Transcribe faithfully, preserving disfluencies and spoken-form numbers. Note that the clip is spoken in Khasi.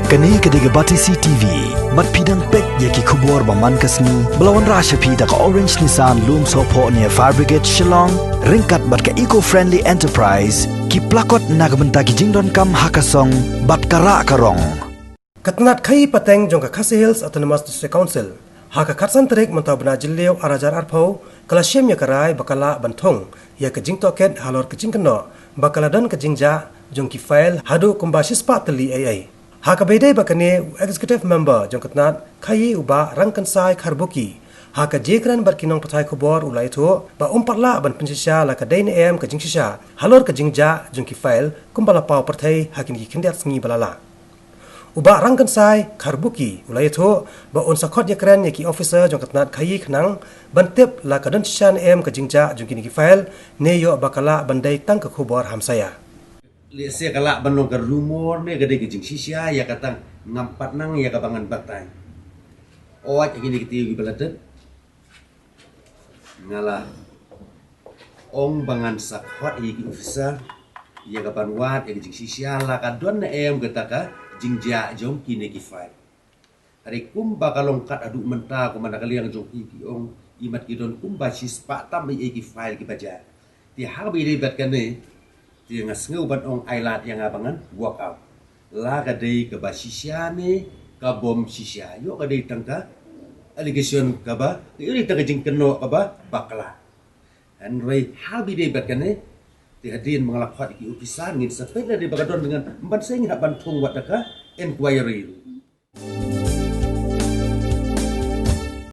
Kane ka dei ka Batesi T V. Bad phi dang peit ïa ki khubor ba man ka sngi ba la wanrah sha phi da ka Orange Nissan Lumsohphoh near Fire Brigade Shillong, ryngkat bad ka Eco Friendly Enterprise, ki plakot na ka bynta ki jingdonkam ha ka song bad ka rah ka rong. Ka tnat khaïi pateng jong ka Khasi Hills Autonomous District Council, ha ka khatsan tarik mynta u bnai Jylliew ar hajar arphew, ka la shim ïa ka rai ba ka lah ban thung ïa ka jingtohkit halor ka jingkynnoh ba ka la don ka jingjah jong ki file haduh kumba shispah tylli ei ei. Ha kaba ïadei bad kane, u Executive Member jong ka tnat khaïi, u Bah Rangkynsai Kharbuki, ha ka jingkren bad ki nongpathai khubor u la ïathuh ba um pat lah ban pynshisha la ka dei ne em ka jingshisha halor ka jingjah jong ki file kumba la paw pyrthei ha kine ki khyndiat sngi ba la lah. U Bah Rangkynsai Kharbuki u la ïathuh ba un sa khot ïakren ïa ki officer jong ka tnat khaïi khnang ban tip la ka don shisha ne em ka jingjah jong kine ki file, ne ïoh ba ka lah ban dei tang ka khubor hamsaïa. Lehse ka lah ban long ka rumor ne ka dei ka jingshisha, ïa kata ngam pat nang ïa kaba ngan batai. Oi, ïa kine ki tiew kiba la dep, nga la ong ba ngan sa khot ïa ki officer ïa ka ban wad ïa ka jingshisha la ka don ne em kata ka jingjah jong kine ki file. Hynrei kumba ka long kat haduh mynta, kumba na ka liang jong ki, ki ong, imat ki don kumba shispah tam ei ei ki file kiba jah. Te haba ïadei bad kane, te nga sngew ban ong, ai lad ïa nga ba ngan walk out. La ka dei kaba shisha ne kabym shisha, ïoh ka dei tang ka allegation kaba, ïoh dei tang ka jingkynnoh kaba bakla. Hynrei haba ïadei bad kane, te hadien ba nga la khot ïa ki officer, ngin sa peit lada dei ba ka don, ngan ban seng, hap ban thung wat da ka inquiry.